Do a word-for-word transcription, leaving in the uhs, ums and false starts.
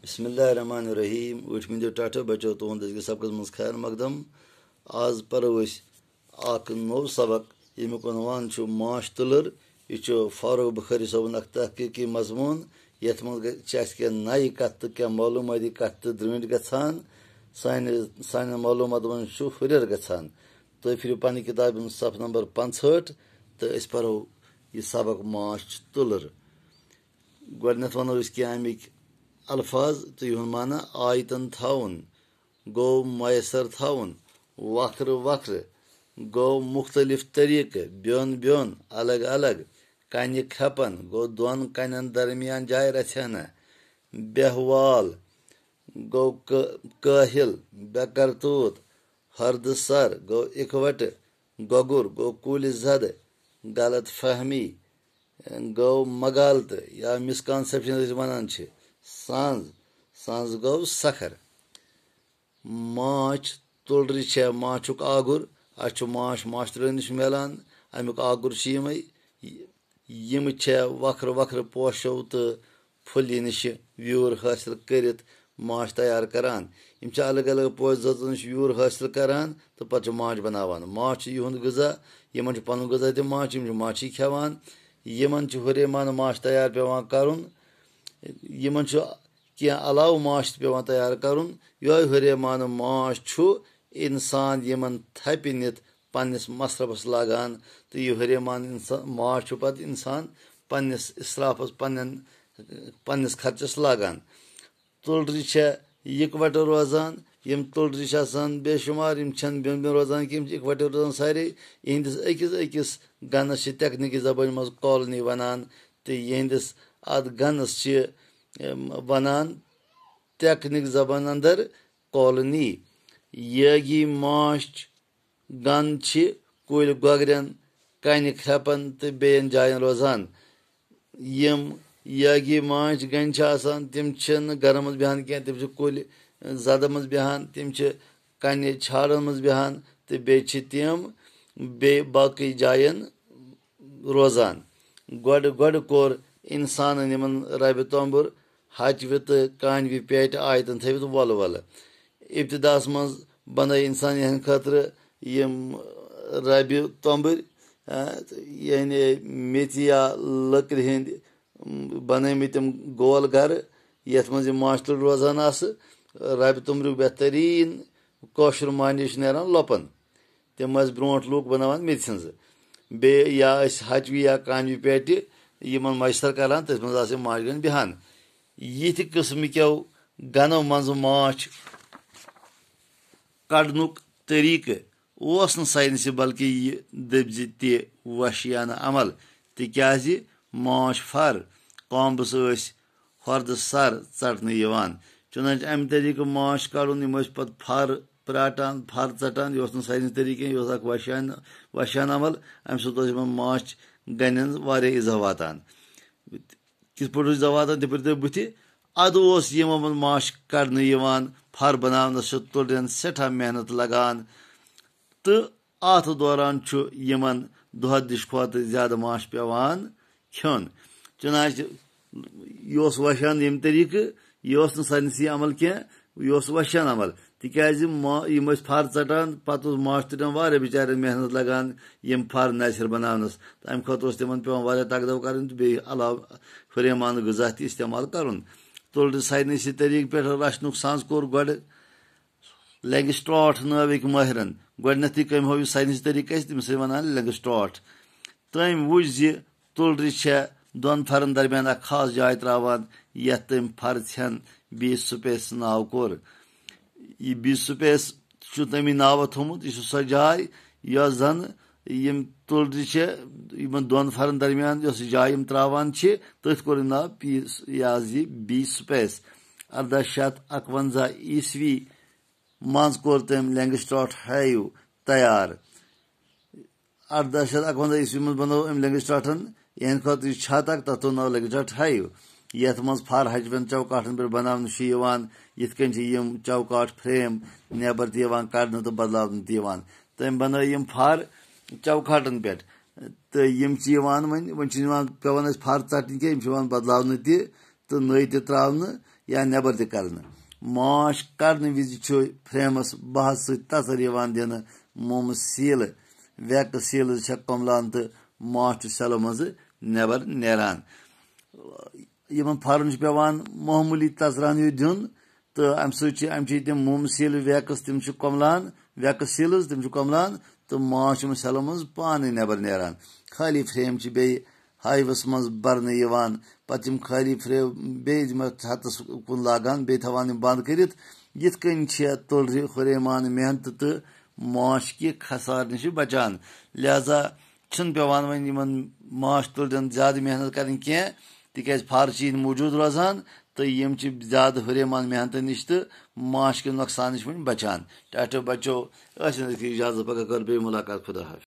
بسم اللہ الرحمن الرحیم۔ وٕٹھمٕتیو ٹاٹھو بچو، تُہُنٛد أزکِس سبقس منٛز خیر مقدم۔ آز پرو أسۍ اکھ نوٚو سبق، ییٚمیُک عنوان چھُ ماچھ تُلٕر۔ یہِ چھُ فاروق بخاری صٲبُن اکھ تحقیقی مضموٗن، یتھ منٛز گژھِ، چھِ اَسہِ کینٛہہ نَیہِ کتھٕ تہٕ کینٛہہ معلوٗمٲتی کتھٕ تہٕ درٛٲنٛٹھۍ گژھان۔ سانہِ، سانٮ۪ن معلوٗماتن منٛز چھُ ہُرٮ۪ر گژھان۔ تُہۍ پھِرِو پنٕنہِ کِتابہِ ہُنٛد صفہٕ نمبر پانٛژہٲٹھ تہٕ أسۍ پرو یہِ سبق ماچھ تُلٕر۔ گۄڈٕنٮ۪تھ وَنو أسۍ کینٛہہ اَمِکۍ الفاظ تہٕ یِہُنٛد معنی آیتَن تھاوُن۔ گوٚو میسر تھاوُن۔ وَکھرٕ وَکھرٕ۔ گوٚو مُختٔلِف طریٖقہٕ، بیوٚن بیوٚن، الگ الگ۔ کَنہِ کھرٛپَن۔ گوٚو دۄن کَنٮ۪ن درمیان جاے رَژھِ ہنا۔ بیہہ وال۔ گوٚو کٲ-، کٲہِل، بے کرتوٗت، ہردٕ سر۔ گوٚو اِکوَٹہٕ۔ گۄگُر۔ گوٚو کُلۍ زدٕ۔ غلط فہمی۔ گوٚو مغالطہٕ یا مسکنسپشن أسۍ وَنان چھِ۔ سَنٛز۔ سَنٛز گوٚو سکھر۔ ماچھ تُلرِ چھےٚ ماچھُک آگُر۔ اَسہِ چھُ ماچھ ماچھ تُلرِ نِش میلان۔ اَمیُک آگُر چھُ یِمَے۔ یِم چھےٚ وَکھرٕ وَکھرٕ پوشو تہٕ پھُلہِ نِش ویوٗر حٲصِل کٔرِتھ ماچھ تیار کران۔ یِم چھِ الگ الگ پوشہٕ زٲژو نِش ویوٗر حٲصِل کران تہٕ پتہٕ چھِ ماچھ بناوان۔ ماچھ چھُ یِہُنٛد غذا، یِمن چھُ پنُن غذا تہِ ماچھ، یِم چھِ ماچھی کھٮ۪وان۔ یِمن چھُ ہُرے مانہٕ ماچھ تیار پٮ۪وان کرُن۔ یِمن چھُ کینٛہہ علاوٕ ماچھ تہِ پٮ۪وان تیار کرُن۔ یِہوٚے ہُرے مانہٕ ماچھ چھُ انسان یِمن تھپہِ نِتھ پننِس مصرفس لاگان، تہٕ یہِ ہُرے مانہٕ انسان، ماچھ چھُ پتہٕ انسان پننِس اسرافس، پننٮ۪ن، پننِس خرچس لاگان۔ تُلرِ چھےٚ یِکوَٹہٕ روزان۔ یِم تُلرِ چھِ آسان بے شُمار، یِم چھَنہٕ بیوٚن بیوٚن روزان کینٛہہ، یِم چھِ یِکوَٹہٕ روزان سارے۔ یِہِنٛدِس أکِس أکِس گَنَس چھِ تکنیٖکی زبٲنۍ منٛز colony وَنان، تہٕ یِہِنٛدِس اَتھ گَنَس چھِ، اَم، وَنان تکنیٖکی زبان اندر colony۔ یٲگی ماچھ گَن چھِ کُلۍ گۄگرٮ۪ن، کَنہِ کھرٛپَن تہٕ بیٚیَن جایَن روزان۔ یِم یٲگی ماچھ گَنہِ چھِ آسان، تِم چھِنہٕ گَرَن منٛز بیٚہان کینٛہہ، تِم چھِ کُلۍ زَدَن منٛز بیٚہان، تِم چھِ کَنہِ چھاڑَن منٛز بیٚہان، تہٕ بیٚیہِ چھِ تِم بیٚیہِ باقٕے جایَن روزان۔ گۄڈٕ، گۄڈٕ کوٚر اِنسانَن یِمَن رَبہِ توٚمبُر، ہَچوِ تہٕ کانوِ پیٹہِ آیتَن تھٲوِتھ وَلہٕ وَلہٕ۔ ابتداہَس منٛز بنٲے اِنسان یِہنٛدِ خٲطرٕ یِم رَبہِ توٚمبٕرۍ، آ، یعنی میٚژِ یا لٔکرِ ہٕنٛدۍ بنٲومٕتۍ تِم گول گرٕ، یَتھ منٛز یِم ماچھ تُلرِ روزان آسہٕ۔ رَبہِ توٚمبریُک بہتریٖن کٲشُر معنی چھُ نیران لۄپَن۔ تِم ٲسۍ برونٛٹھ لوٗکھ بناوان میٚژِ ہٕنٛزٕ۔ بیٚیہِ یا ٲسۍ ہَچوِ یا کانوِ پیٹہِ یِمن میسر کران، تٔتھۍ منٛز آسہٕ یِم ماچھ گَنہِ بیٚہان۔ یِتھِ قٕسمہٕ کیو گَنو منٛزٕ ماچھ کڑنُک طریقہٕ اوس نہٕ ساینسی، بلکہ یہِ دٔپۍ زِ تہِ وحشیانہٕ عمل، تِکیازِ ماچھ فر کامبس ٲسۍ ہۄردٕ سر ژٹنہٕ یِوان۔ چُنانچہ امہِ طریقہٕ ماچھ کڑُن، یِم ٲسۍ پتہٕ فر پراٹان، فر ژٹان، یہِ اوس نہٕ ساینسی طریقہٕ کینٛہہ، یہِ اوس اکھ وحشیانہٕ، وحشیانہٕ عمل۔ امہِ سۭتۍ اوس یِمن ماچھ گنٮ۪ن واریاہ ایزا واتان۔ کِتھ پٲٹھۍ اوس ایزا واتان؟ تِتھ پٲٹھۍ تۄہہِ بُتھِ ادٕ اوس یِمن منٛز ماچھ کڑنہٕ یِوان، فر بناونس چھِ تُلرٮ۪ن سٮ۪ٹھاہ محنت لگان، تہٕ اتھ دوران چھُ یِمن دۄہدِش کھۄتہٕ زیادٕ ماچھ پٮ۪وان کھیوٚن۔ چُنانچہ یہِ اوس وحشیانہٕ ییٚمہِ طریقہٕ، یہِ اوس نہٕ ساینسی عمل کینٛہہ، یہِ اوس وحشیانہٕ عمل۔ تِکیازِ ما-، یِم ٲسۍ فر ژٹان، پتہٕ اوس ماچھ تُلرٮ۪ن واریاہ بِچارٮ۪ن محنت لگان یِم فر نژھر بناونس۔ تہٕ امہِ خٲطرٕ اوس تِمن پٮ۪وان واریاہ تگ دو کرٕنۍ تہٕ بیٚیہِ علاوٕ ہُرے مانہٕ غذا تہِ استعمال کرُن۔ تُلرِ ساینسی طریقہٕ پٮ۪ٹھ رچھنُک سنٛز کوٚر گۄڈٕ لینگسٹراٹ نٲوِکۍ مٲہرن۔ گۄڈٕنیتھٕے کٔمۍ ہوو یہِ ساینسی طریقہٕ اَسہِ، تٔمِس ٲسۍ وَنان لینگسٹراٹ۔ تٔمۍ وُچھ زِ تُلرِ چھےٚ دۄن فَرَن درمیان اکھ خاص جاے تراوان، یَتھ تٔمۍ فَر ژھٮ۪ن بی سپیس ناو کوٚر۔ یہِ بی سپیس چھُ تٔمی ناوٕ تھوٚومُت۔ یہِ چھُ سۄ جاے، یۄس زَن یِم تُلرِ چھِ، یِمن دۄن فَرَن درمیان یۄس جاے یِم تراوان چھِ، تٔتھۍ کوٚر یہِ ناو پی، یہِ حظ یہِ بی سپیس۔ اَرداہ شیٚتھ اَکوَنزاہ عیسوی منٛز کوٚر تٔمۍ لینگسٹراٹ ہایو تیار۔ اَرداہ شیٚتھ اَکوَنزاہ عیسوی منٛز بنوو أمۍ لینگسٹراٹن یِہنٛدِ خٲطرٕ یہِ چھت اکھ، تَتھ تھوٚو ناو لینگسٹراٹ ہایو، یَتھ منٛز فر ہَچوٮ۪ن چوکاٹھن پٮ۪ٹھ بناونہٕ چھُ یِوان، یِتھ کٔنۍ چھِ یِم چوکاٹھ فریم نٮ۪بر تہِ یِوان کڑنہٕ تہٕ بدلاونہٕ تہِ یِوان۔ تٔمۍ بنٲے یِم فر چوکاٹھن پٮ۪ٹھ، تہٕ یِم چھِ یِوان وۄنۍ، وۄنۍ چھِنہٕ یِوان پٮ۪وان اَسہِ فر ژٹٕنۍ کینٛہہ، یِم چھِ یِوان بدلاونہٕ تہِ تہٕ نٔے تہِ تراونہٕ۔ یا نٮ۪بر تہِ کرنہٕ۔ ماچھ کڑنہٕ وِزِ چھُ frameس بہس سۭتۍ تژر یِوان دِنہٕ، مومہٕ سیٖلہٕ، ویکہٕ سیٖلہٕ چھےٚ کۄملان تہٕ ماچھ چھُ cellو منٛزٕ نٮ۪بر نیران۔ یِمن پھرن چھُ پٮ۪وان معموٗلی تژران ہیوٗ دیُن، تہٕ امہِ سۭتۍ چھِ، امہِ چھِ تِم مومہٕ سیٖلہٕ ویکس، تِم چھِ کۄملان، ویکس سیٖلٕز، تِم چھِ کۄملان، تہٕ ماچھ چھُ یِمن cellو منٛز پانے نٮ۪بر نیران۔ خٲلی frame چھِ بیٚیہِ hiveس منٛز برنہٕ یِوان۔ پتہٕ یِم خٲلی frame بیٚیہِ یِم چھتس کُن لاگان، بیٚیہِ تھاوان یِم بند کٔرِتھ۔ یِتھ کٔنۍ چھِ تُلرِ ہُریمان محنتہٕ تہٕ ماچھ کہِ خسارٕ نِش بچان۔ لہذا چھُنہٕ پٮ۪وان وۄنۍ یِمن ماچھ تُلرٮ۪ن زیادٕ محنت کرٕنۍ کینٛہہ، تِکیازِ پھر چھِ یِہِنٛدۍ موٗجوٗد روزان تہٕ یِم چھِ زیادٕ ہُریمان محنتہٕ نِش تہٕ ماچھ کہِ نۄقصان نِش وۄنۍ بچان۔ ٹاٹھیو بچو، أسۍ چھِنہٕ أزکہِ اجازت، پگاہ کر بیٚیہِ مُلاقات۔ خدا حافظ۔